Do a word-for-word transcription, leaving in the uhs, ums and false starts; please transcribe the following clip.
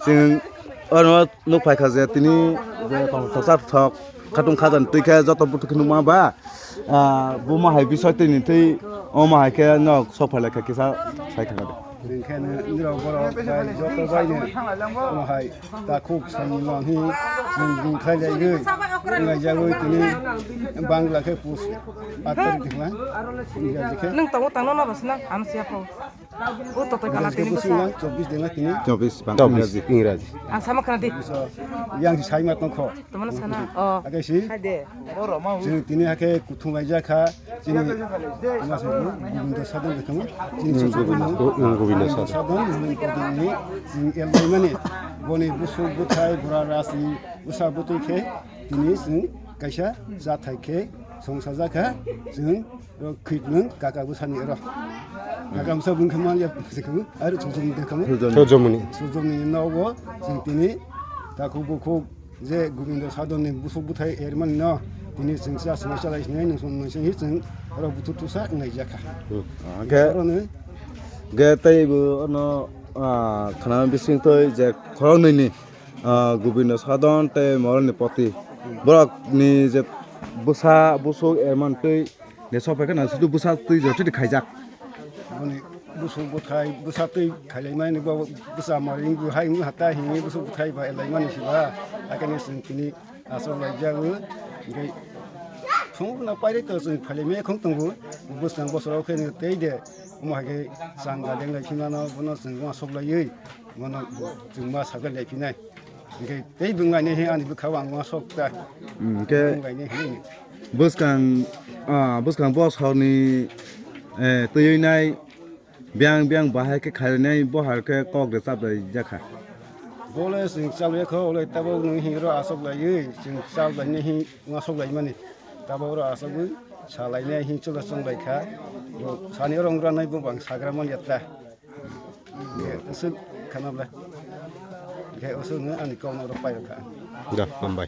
Chwng oro nuk phai kha je tini je tong thoksa thok khatung khajan twi khe joto buthuk khe nukma ba, ah, buma hai bisai twi ni twi omo hai khe nok sok phai lai kha kisa sai kha de. Hwnkhe nirok borok bai joto bai no omo hai takhuk songmung hi chwng bung khai lai gwi ngai jagwi tini Bangla khe pus atar dikla. Nung tongo tangno no basna ang siya pho. O to to kala tini bwswk bwsa. Chobbish de na tini. Chobbish bang Chobbish Ingraji. Ingraji. Ang sama khana di. So, yang si sai ma tong kho. Tomana sana. Oh. Age si. Hai de. Chini tini hake kuthum ai jakha. Chini ma se Gobindo Sadon de kamo. Chini Gobindo Sadon. Gobindo Sadon ni kodini chini el mani. Boni busu buthai bura rasi usa butu khe tini chini kaisa jathai khe songsa jakha. Chini Oro khwitnwng kaka bwsani oro. Kaka bwsa bwngkha man ya bwsakhamu, aro chujumni dekhamu. Chujumni. Chujumni nogo chwng tini takhuk bukhuk je Gobindo Sadonni busuk bwthai ermani no tini chwng cha swmai chalai sinai nung song nung song hi chwng oro buthu tusa wngnai jakha. Hwnkhe orono ge tei bo ono, ah, khana bising toi je khoroknwi ni, ah, Gobindo Sadon tei Moroni Poti borok ni je bwsa busuk erman twi Nesok pai kheno sudu bwsa twi jotoni khaijak. Boni busuk bwthai bwsa twi khailaimani bo bwsa mari wngwi hai wngwi hata hini busuk bwthai ba elaimani siba. Hakhe ni chwng tini aswk laijak o. Hwnkhe phunukno pairwi to chwng phailaimani khong tongo. Bwskang bosoro khe tei de omo hai khe chang gadeng lai phimano bono chwng uansuk laiwi bono chwng ma sagwi lai phinai. Hwnkhe tei bwng lainai he ani bwkha o ang uansuk ta. Hwnkhe bwng lainai he. Bwskang, ah, bwskang bosorni, eh, twiwi nai biyang biyang bahai khe khainai bo hai khe kok rwchap lai jakha. Bole chwng chalwi kho, ole tabuk nwng hini oro aswk laiwi chwng chal lainai he uansuk laimani. Tabuk oro aswkwi sa lainai he chwla chwng lai kha. Bo sani oro wngranai bo bang sagra man ya ta. Hwnkhe aswk khana bwle. Hwnkhe aswk nwng ani kokno oro pairwkha. Da, hambai.